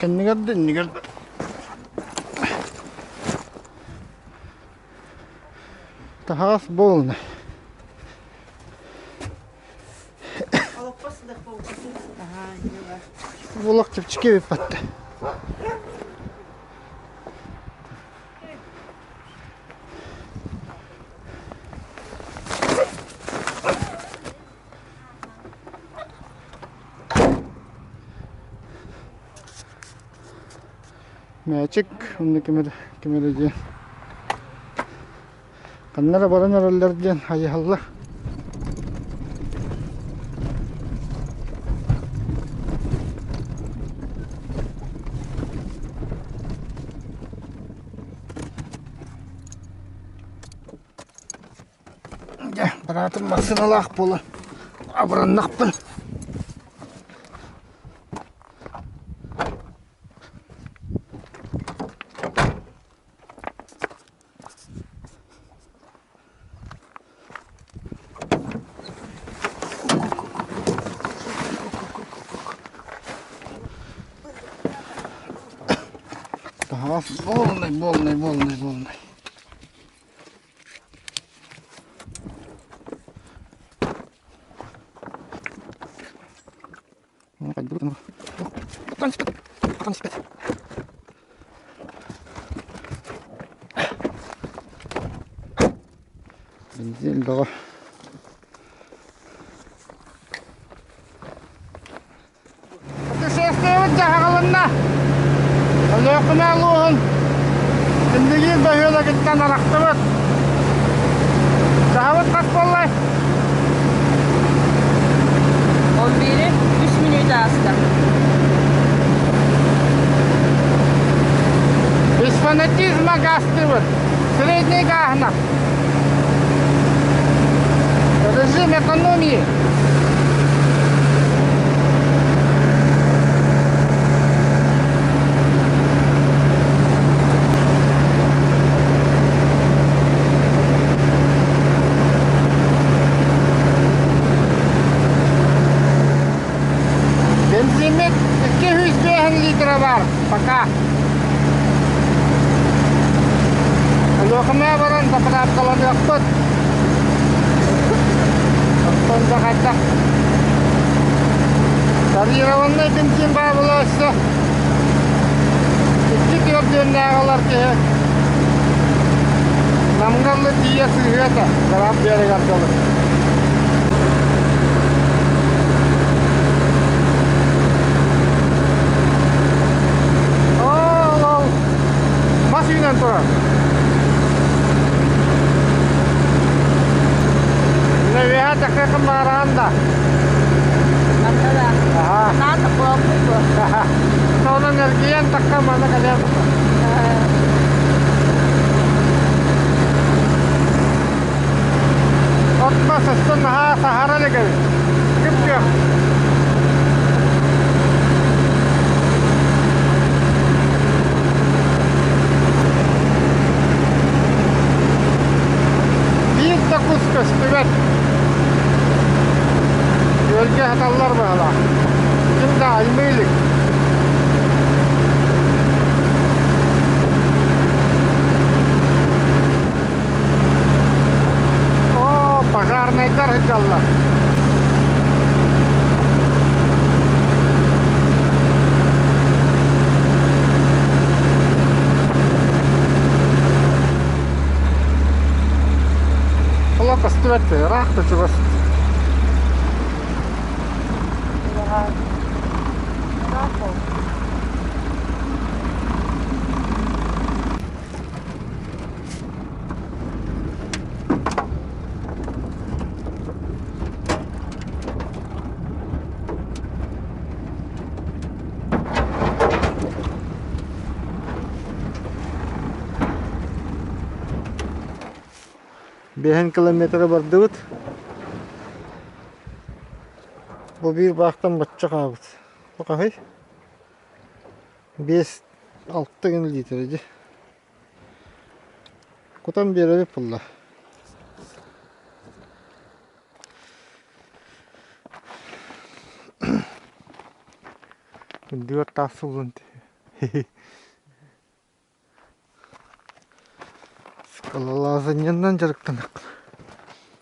Кэннигэр да иннигэр да таһаас буолна. Олох чэпчэки эбиппатта. Мээчик онно ким эрэ ким эрэ диэн ханна эрэ баран эрэллэр диэн хайыһаллар. Дьэ, быраатым массыыналаах буолан абыраннахпын. Таһаас буолнай, буолнай, буолнай, буолнай. Бензин бөҕө. Путешествиебыт дьаһаҕылынна. Өлүөхүмэ улууһун Индигиир бөһүөлэгиттэн арахтыбыт. Дьаһабыт хас буоллай? 11-и 3 мүнүүтэ ааста. Без фанатизма гаастыыбыт. Средний гааһына. Режим экономии. Бензиммит 205 литра бар пока. Өлүөхүмэ баран заправкаланыахпыт. Оттон да хайдах Тарированнай бензин баар буола өссө икки түөрдүөннээҕи ылар киһи Намҥа ылла тиийэ сыыһыа этэ, граф биэригэр дылы. Ол, ол, мас үүнэн турар. Үөһэ тахсыаххын баҕараҕын да? Манна да. Аха. Наата буолбут буо. Онон эргийэн тахха маны кэлиэм. От-мас өссө наһаа саһара илик эбит. Күп-күөх. Биир да кус көстүбэт. Күөлгэ сыталлар быһалаах. Ким да аймыы илик. Оо, пожарнайдар сылдьаллар. Олох көстүбэт ыраах да чугас. Биэһин километры бардыбыт. Бу биир баахтан бачча хаалбыт. Бу хаһый? 5-6 гын литр дии. Кутан биэрэбит булла. Үрдүгэр таас сыллан түһүө. Скалолазаниенан дьарыктаныаххын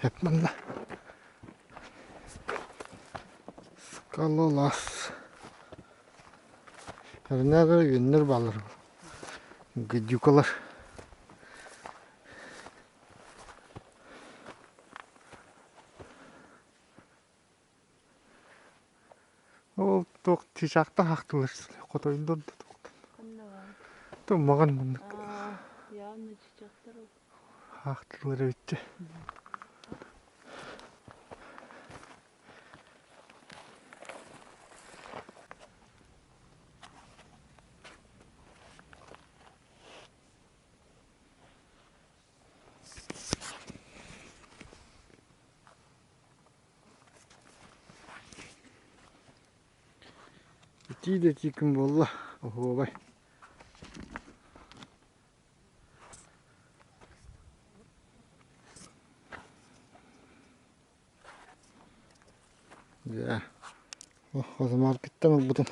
сөп манна. Скалолаз. Эрнээр үөннэр бааллар. Гадюкалар. Ол туох чыычаахтан аахтылар хотойдор да туохтан. Туммаҕын маннык аахтылар эбит Итии да итии күн буолла, оһуобай. Дьэ, хозмаркеттан ылбытым.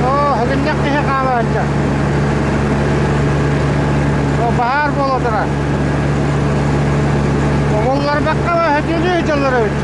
Оо, сыгынньах киһи хаалааччы. О, баһаар буола турар. Умулларбакка сөтүөлүү сылдьаллар эбит.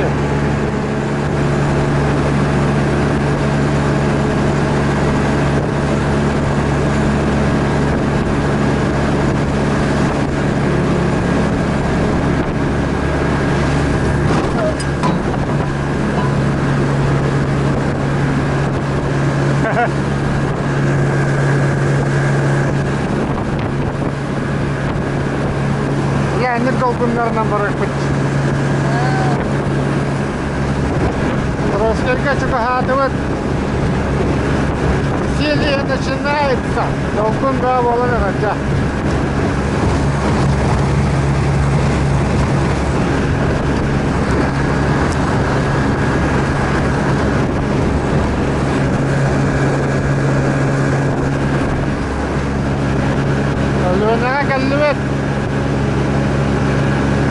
Леонид долгуннарынан барыахпыт. Ростерга чугаһаатыбыт. Веселье начинается. Долгун да буолан эрэ Өлүөнэҕэ кэллибит.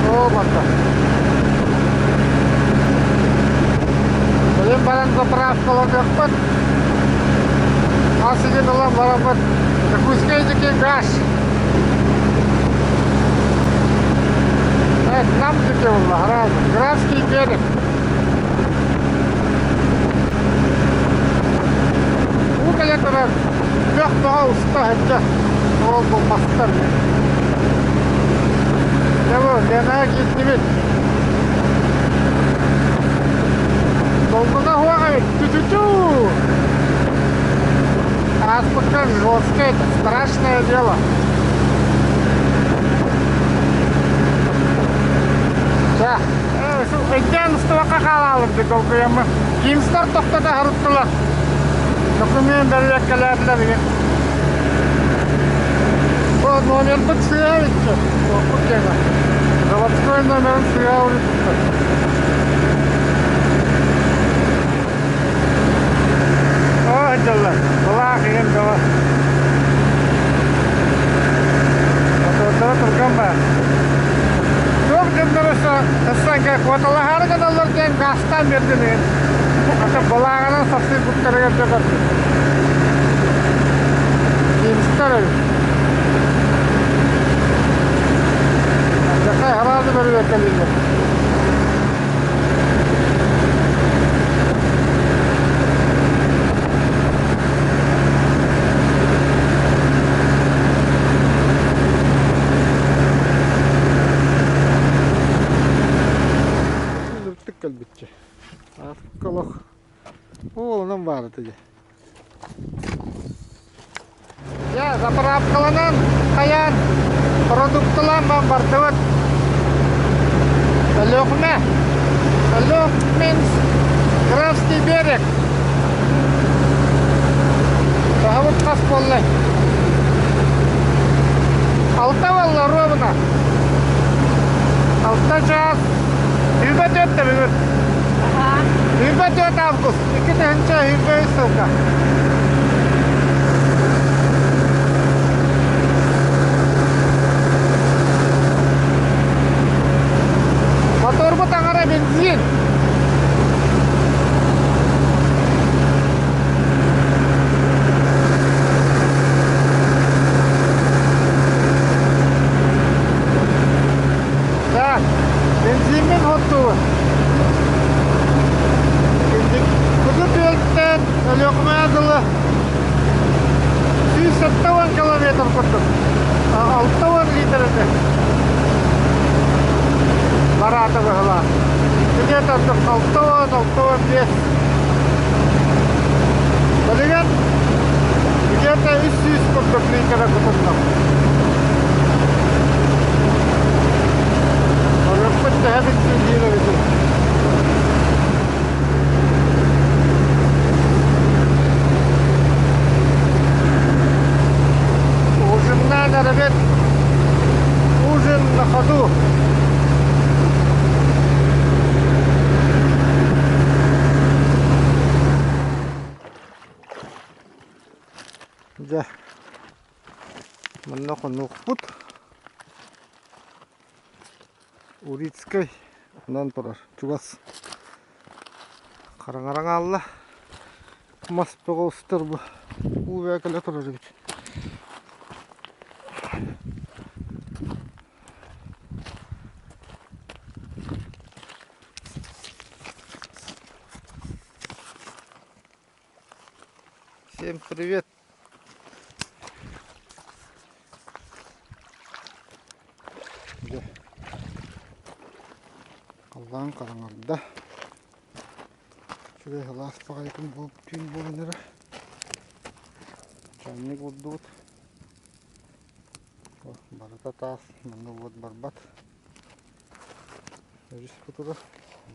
Оо, барда. Билин баран заправкаланыахпыт. Ас игин ылан бараммыт. Якутскай диэки газ. Нам диэки буолла, араас. Графский берег. Уу кэлэ турар бөх бөҕө уста сылдьар ол булбаттар. Дьэ бу Ленаҕа киирдибит. Долгуна суох эбит. Тю-тю-тю! Ааспыкка жестко это, страшное дело. Да. Өйдөөн устубакка хаалаалым дии долгуйаммын. Кимстар тохтото харуттулар. Документ бэрбиэккэлээтилэр игин. Бу номербыт сыа эбит Туохпут киэнэ. Заводской номерын сыа улуттар. Оо, дьаллар. Былаах игин бөҕө. Мотуордара турган баар. Туох дьонноро сассанка куоталаһаары гыналлар диэн гаастаан биэрдин игин. Ата былааҕынан сапсыйбыттарыгар дьэ Кимстар эбит. бэрэбиэркэлииллэр. Ыныртык кэлбитчэ. Ааспыкка олох Уолунан баар этэ дьэ. Дьэ, заправкаланан хайаан продукталаан бан бардыбыт. Өлүөхүмэ. Өлүөхминск Графский берег. Таһабыт хас буолла? Алта буолла ровно. Алта чаас. Сүүрбэ түөртэ бүгүн. 24 август 2023 сылга. Моторбут аҥара бензин. Так, бензиммин оттуубун. Куду түөлтэн Өлүөхүмэҕэ дылы 170 километр курдук. 60 литр этэ. Бараата быһылаах. Где-то 60-65. Билигин где-то 300 курдук литра кутуллар. Орукпут төһө бензин диир эбитий? Ужиннаан эрэбит. Ужин на ходу. Дьэ, манна хонуохпут. Урицкай онон турар чугас хараҥаран хаалла. Мас бөҕө устар бу уу бөҕө кэлэ турар эбит. Всем привет! Дьэ, халлаан хараҥарда. Үчүгэй сылаас баҕайытын буолбут түүн буолан эрэ. Чаанньык уурдубут. Барыта таас, манна уот барбат. Өрүс кутура,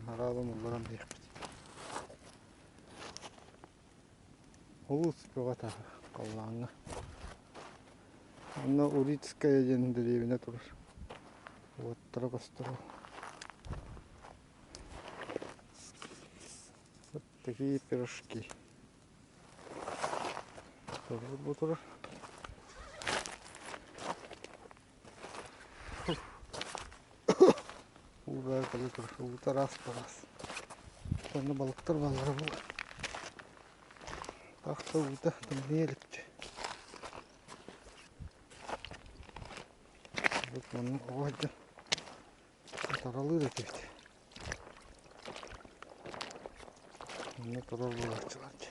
араалын улларан биэхпит. Улуус бөҕө тааһа халлааҥҥа. Онно Урицкая диэн дэриэбинэ турар. Уоттара көстөр. Вот такие пирожки. Бу турар. Уу баар кэлэ турар. Уута ыраас баҕас. Онно балыктар бааллара буолуо. Тахса уута тымныы иликчи. Урут манна оҕо сылдьан таралыыр этибит. Манна турар буолааччылар дьэ.